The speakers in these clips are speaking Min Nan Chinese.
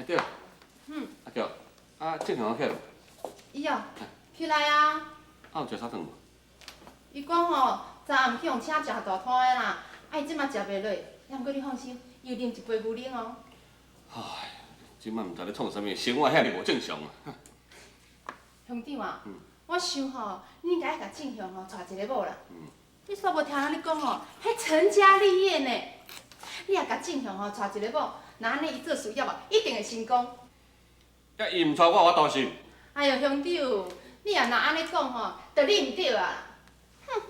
對，阿嬌，啊，正常起來無？伊哦，起來啊！啊，有食啥頓無？伊講吼，昨暗去予請食大攤的啦，啊，伊這馬食袂落，抑毋過你放心，伊有啉一杯牛奶哦。唉，這馬毋知咧創啥物，生活遐爾無正常啊！鄉長啊，我想吼，你應該愛共正雄吼娶一個某啦。你煞無聽人咧講吼，彼成家立業呢。你若共正雄吼娶一個某，若按呢伊做事業啊，一定會成功。啊，伊毋娶我，我擔心。哎喲，鄉長，你若按呢講吼，就你毋對啊！哼，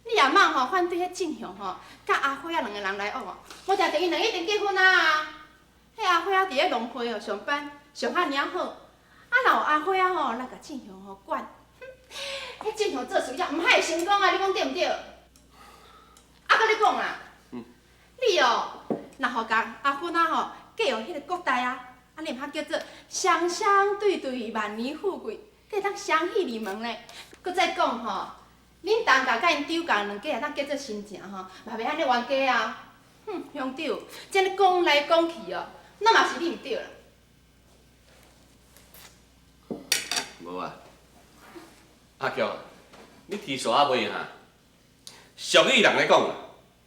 你若莫吼反對彼正雄吼，佮阿花仔兩个人來往哦，無定定𪜶兩个一定結婚啊！彼阿花仔佇咧農會哦上班，上較爾好，啊若有阿花仔吼來共正雄吼管，哼，彼正雄做事業毋歹會成功啊！你講對毋對？啊，閣咧講啦，你哦，若予共阿芬仔吼嫁予彼个國大啊，按呢毋較叫做雙雙對對，萬年富貴，閣會當雙喜臨門咧。閣再講吼，恁東家佮𪜶張家兩家會當結做親情吼，嘛袂按呢冤家啊。哼，鄉長，這呢講來講去哦，那嘛是你毋對啦。無啊，阿嬌，你天數猶未哈？俗語人咧講啦，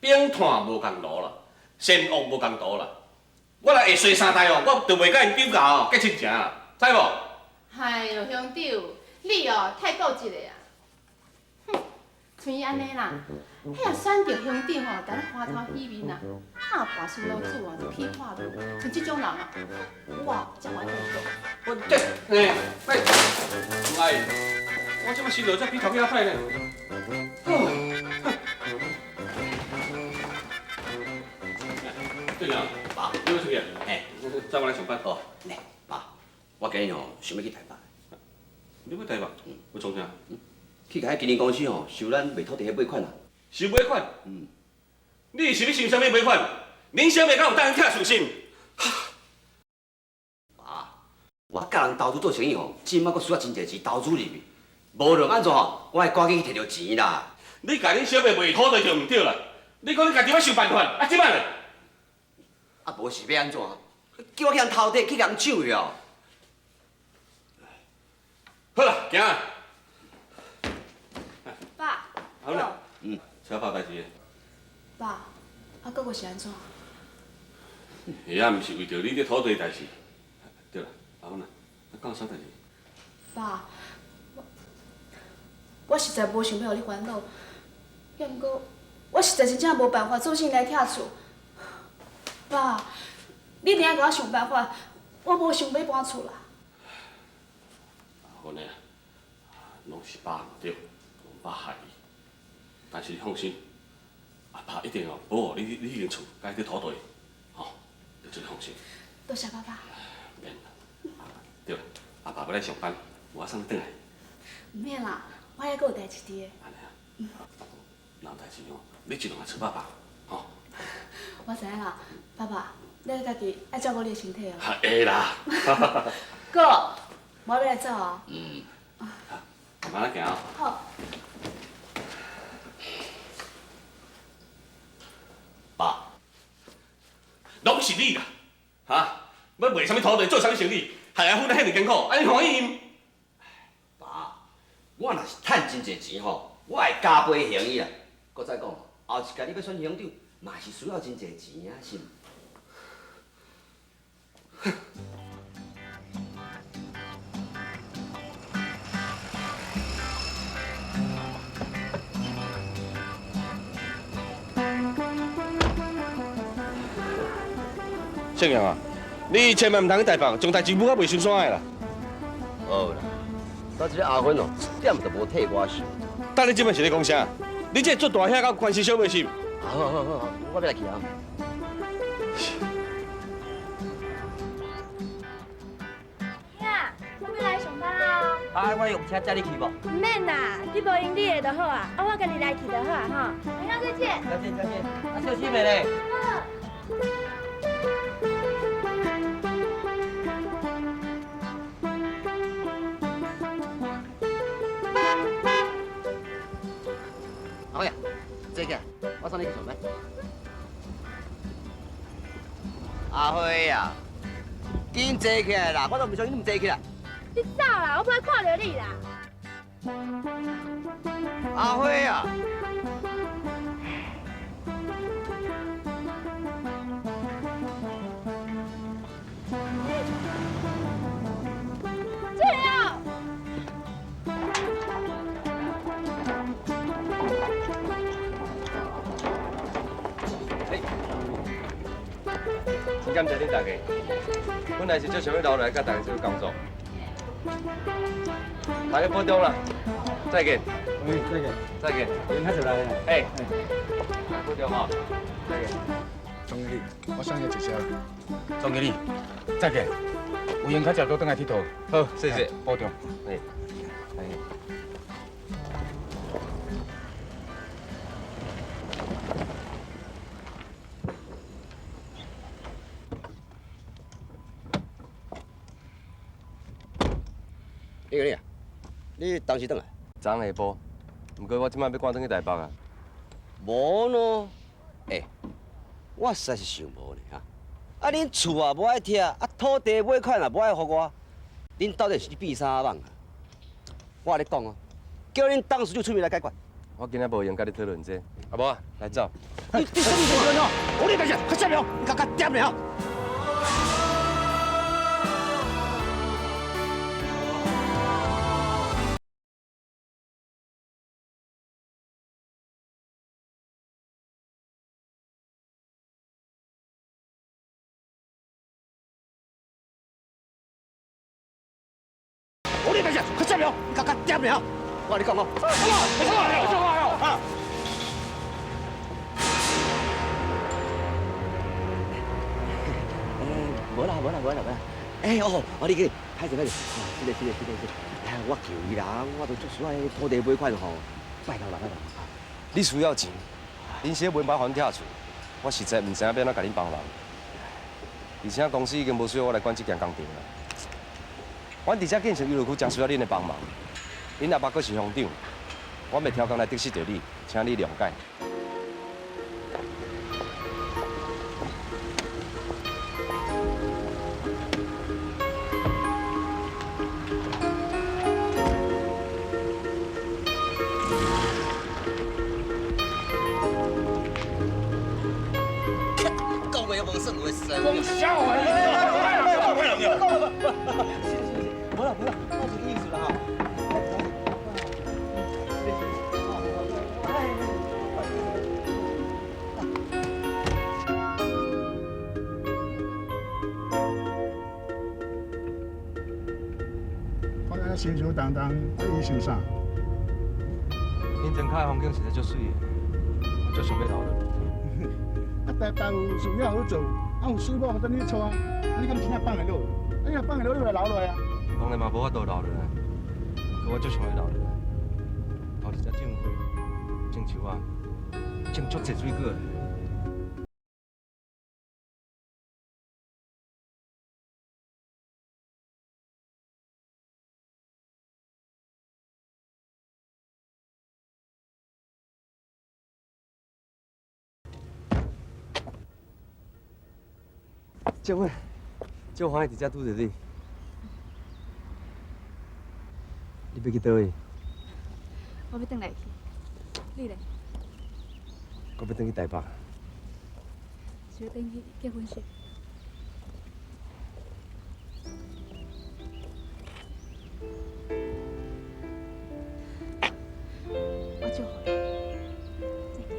冰炭無仝爐啦，善惡無仝途啦。我若會衰三代哦，我就袂佮𪜶張家哦結親情啦，知無？哎喲，鄉長，你哦太固執的啊！哼，像伊按呢啦，彼若選著鄉長吼，共你歡頭喜面啊，啊跋輸老子啊就起破面，像這種人啊，我才無愛做。我這，哎，喂，吳阿姨，我這馬心落這鼻頭去較歹呢。隊長，爸，你欲出去啊？嘿，載我來上班。好，來，爸，我今日吼想欲去台北。你欲台北？欲創啥？去共彼經營公司吼收咱賣土地彼尾款啊。收尾款？嗯。你是欲收啥物尾款？恁小妹敢有當拆厝心？爸，我佮人投資做生意吼，這馬閣需要真濟錢投資入去，無論按怎吼，我愛趕緊去提著錢啦。你共恁小妹賣土地就毋對啦。你講你家己欲想辦法，啊，這擺咧？啊，無是欲按怎？叫我去予人偷摕，去共人搶去哦。好啦，行。爸。好啦。嗯，車跑代誌。爸，啊，閣閣是按怎？遐毋是為著你這土地代誌。對啦，阿芬啊，啊，講啥代誌？爸，我我實在無想欲予你煩惱，抑毋過我實在真正無辦法做生意來拆厝。爸，你一定愛共我想辦法，我無想欲搬厝啦。阿芬啊，攏是爸毋對，爸害你。但是你放心，阿爸一定哦保護你，你彼間厝佮彼塊土地，吼，你這個放心。多謝爸爸。免啦，對啦，阿爸欲來上班，有我送你轉來。毋免啦，我還閣有代誌佇个。按呢啊？嗯。若有代誌哦，你盡量來揣爸爸，吼。我知影啦，爸爸，你家己愛照顧你的身體哦。會啦。哥，我欲來走啊。嗯。慢慢仔行哦。好。爸，攏是你啦，哈？欲賣啥物土地，做啥物生意，害阿芬遐爾艱苦，按呢歡喜毋？爸，我若是趁真濟錢吼，我會加倍還伊啦。閣再講，後一屆你欲選鄉長，嘛是需要真濟錢啊，是毋？正陽啊，你千萬毋通去台北，將代誌舞到袂收山的啦。好啦，到這个阿芬哦，一點都無替我想。等你這擺是咧講啥？你這個做大兄敢有關心小妹是？好好好好，我欲來去啊。兄，我欲來上班啊！啊，我用車載你去無？毋免啦，你無閒你的就好啊，啊，我家己來去就好啊，吼。阿兄再見。再見再見，啊，小心的咧。好。阿輝啊，坐起來，我送你去上班。阿輝啊，紧坐起来啦！我都袂相信你毋坐起来。你走啦，我不爱看著你啦。阿花啊！这样。真感谢恁大家，本来是足想欲留落来佮大家做工作，大家保重啦，再见。喂，再见，再见。你较早来啊？哎，保重吼，再见。总经理，我送你一车。总经理，再见。有闲较早倒转来𨑨迌。好，谢谢，保重。哎，李经理啊，你当时转来？昨昏下晡，毋过我这摆欲赶转去台北啊。无喏，欸，我实在是想无呢哈。啊，恁厝也无爱拆，啊，土地买款也无爱予我，恁到底是咧变啥梦啊？我共你讲哦，叫恁董事长出面来解决。我今仔无闲佮你讨论这，啊无啊，来走。你啥物时阵哦？我你代志，较啥物？你较较点咧吼。我你代志，较啥物？你较较点咧吼。我共你讲哦。啊！无啦无啦无啦无啦！哎哦，哦你去，歹势歹势，是嘞是嘞是嘞是。哎，我求伊啦，我都足需要土地买款吼，拜托啦拜托。你需要钱，恁是咧文班还拆厝，我实在毋知影欲按怎共恁帮忙。而且公司已经无需要我来管这件工程啦。阮伫遮建设游乐区真需要恁的帮忙，恁阿爸阁是乡长，我袂挑工来得失著你，请你谅解。讲话无算话，实在。讲啥话？无啦无啦，我这个意思啦吼。我安呢心事重重，你想啥？恁庄跤的风景实在足媠的，我足想欲留落。啊，台北有事业好做，啊有水某等你娶，啊你敢真正放会落？啊你若放会落，你就来留落啊。当然嘛无法度留落来，毋过我足想欲留落来。头一只种花、种树仔，种足济水果的。这位，足欢喜伫遮拄著你。你欲去佗位？我欲转来去。你咧？我欲转去台北。是欲转去结婚式？我祝福你。再见。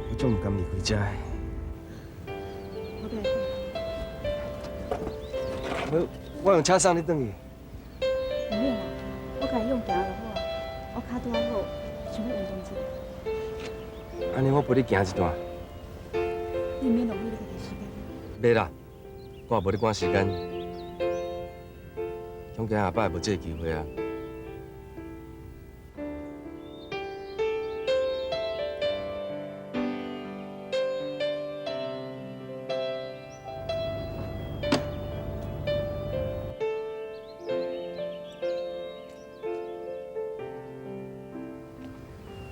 我足毋甘离开遮的。我欲来转。我用车送你转去。毋免啦，我家己用行就好啊。我跤拄仔好，想欲运动一下。按呢，我陪你行一段。你毋免浪费你家己时间。袂啦，我也无咧赶时间，恐惊下摆无这个机会啊。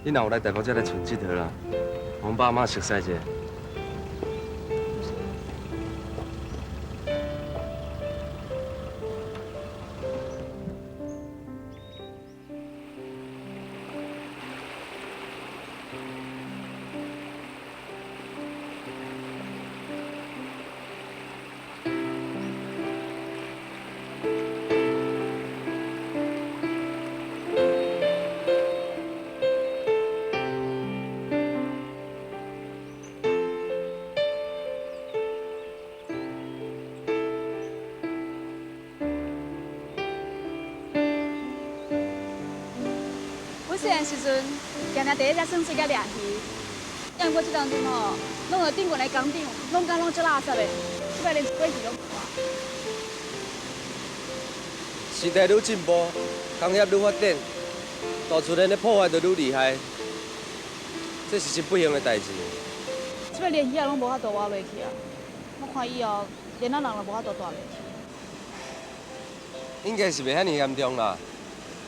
你若有来台北，才来厝佚佗啦，予阮爸妈熟似者。我细汉时阵，常常伫咧遮耍水佮掠鱼，抑毋过这当阵吼，拢有顶悬的工厂，拢敢拢足垃圾的，这摆连一尾鱼拢无啊。时代愈进步，工业愈发展，大自然的破坏就愈厉害，这是真不幸的代志。这摆连鱼仔拢无法度活落去啊！我看以后，连咱人都无法度蹛落去。应该是袂遐尔严重啦。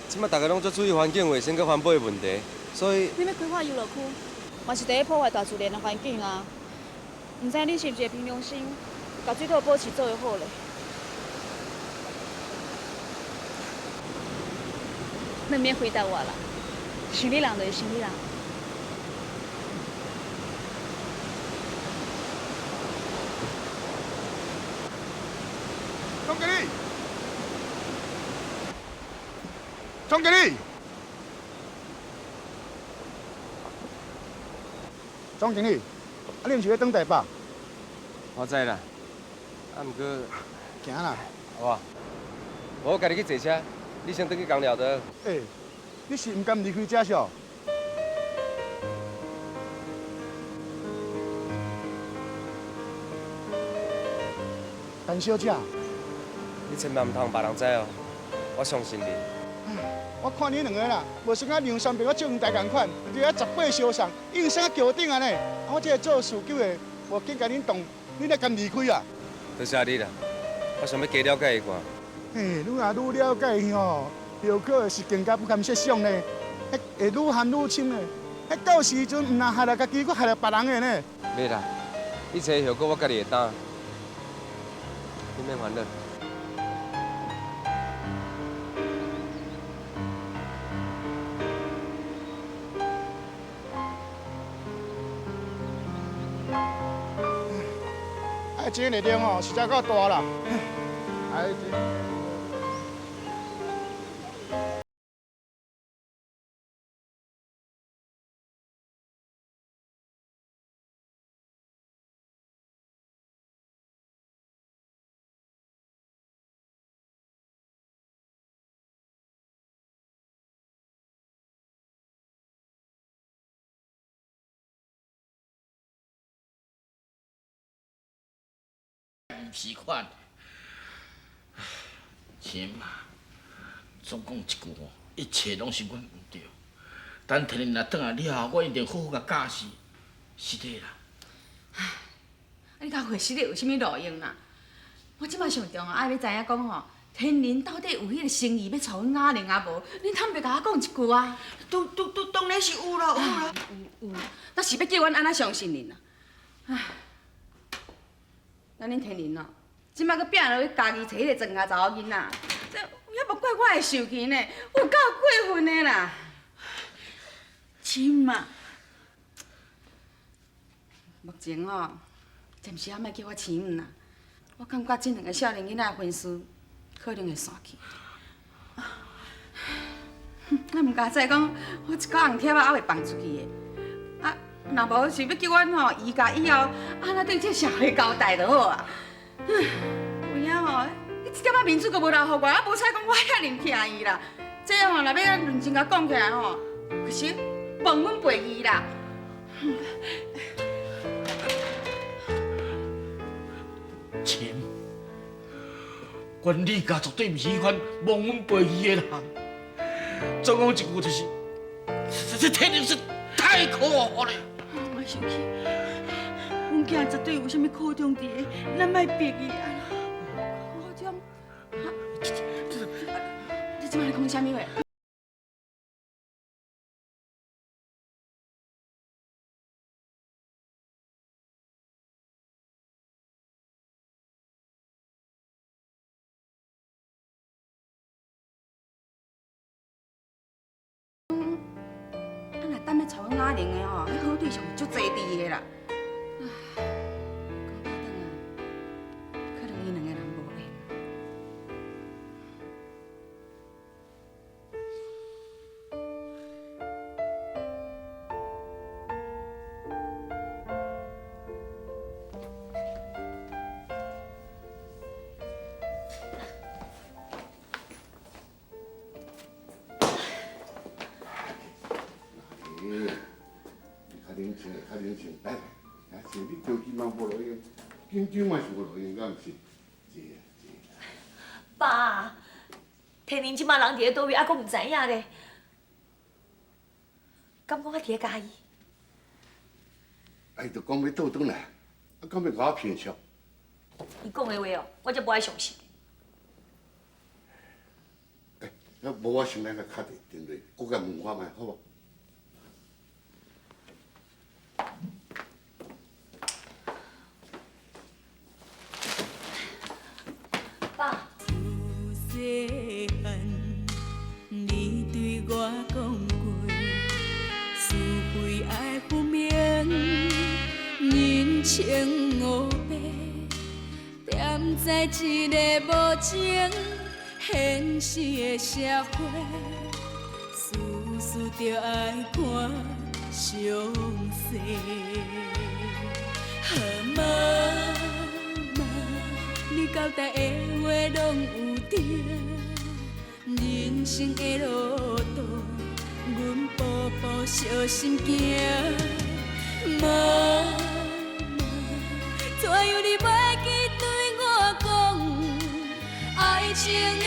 这摆大家拢足注意环境卫生佮环保的问题，所以你欲开发游乐区，嘛是伫咧破坏大自然的环境啊！毋知你是毋是会凭良心，共水土保持做会好咧？你毋免回答我啦，生理人就是生理人。总经理，总经理，总经理，啊，你毋是欲转台北？我知啦，啊，毋过行啦。好啊，我家己去坐车，你先转去工寮就。欸，你是毋甘离开遮少？陈小姐，你千万毋通予别人知哦，我相信你。我看你两个啦，无先啊两三遍我借黄台仝款，伫遐18相送，硬生桥顶按呢。啊，我这个做事久的，无紧共恁动，恁来甘离开啊？多谢你啦，我想欲加了解伊看。嘿，愈若愈了解伊吼，后果是更加不堪设想呢。彼会愈陷愈深呢。彼到时阵，毋若害了家己，阁害了别人的呢。袂啦，一切后果我家己会担，你免烦恼。爱情的力量吼，实在够大啦！爱情。毋是款，钱嘛，总讲一句吼，一切拢是阮毋对。等天仁若转来了后，我一定好好共教示，是的啦。唉，啊你甲会失礼有啥物路用啦？我这摆上重要爱欲知影讲吼，天仁到底有彼个诚意欲娶阮雅玲啊无？恁坦白共我讲一句啊！当当然是有啦，有啦。有有，那是欲叫阮按怎相信恁啊？唉。咱恁天仁哦，这摆阁拼落去家己揣彼个庄跤查某囡仔，这也无怪我会受气呢，有够过分的啦！亲啊，目前哦，暂时还莫叫我亲啦，我感觉这两个少年囡仔的婚事可能会散去。我毋敢再讲，我一口红帖仔还未放出去的。啊，若无是欲叫阮吼移家以后，按怎对这社会交代就好啊。有影吼，你一点仔面子阁无留予我，啊，无彩讲我遐尔疼伊啦。这吼，若欲认真共讲起来吼，其实忘阮背义啦。亲，阮李家绝对毋是彼款忘恩背义的人。总讲一句就是，这铁定是太可恶了。我生气，阮囝绝对有啥物苦衷伫个，咱莫逼伊啊。苦衷？你这摆咧讲啥物话？啊，若等欲娶阮阿玲的吼，彼好对象是足济伫的啦。唉，讲到转啊，可能𪜶两个人无缘。你较冷静，较冷静，来来，是你着急嘛无路用，紧张嘛是无路用，敢毋是？是啊，是。爸，天宁这马人伫咧佗位，犹阁毋知影咧。敢讲犹伫咧嘉义？啊，伊就讲欲倒转来，啊，敢欲共我骗笑？伊讲的话哦，我才无爱相信。欸，那无我先来共敲电话，阁共问看觅，好无？爸。自细汉，你对我讲过，是非爱分明，人情乌白，踮在这个无情现实的社会，事事著爱看详细。啊，妈妈，你交代的话拢有对，人生的路途，阮步步小心行。妈妈，怎样你袂记对我讲，爱情的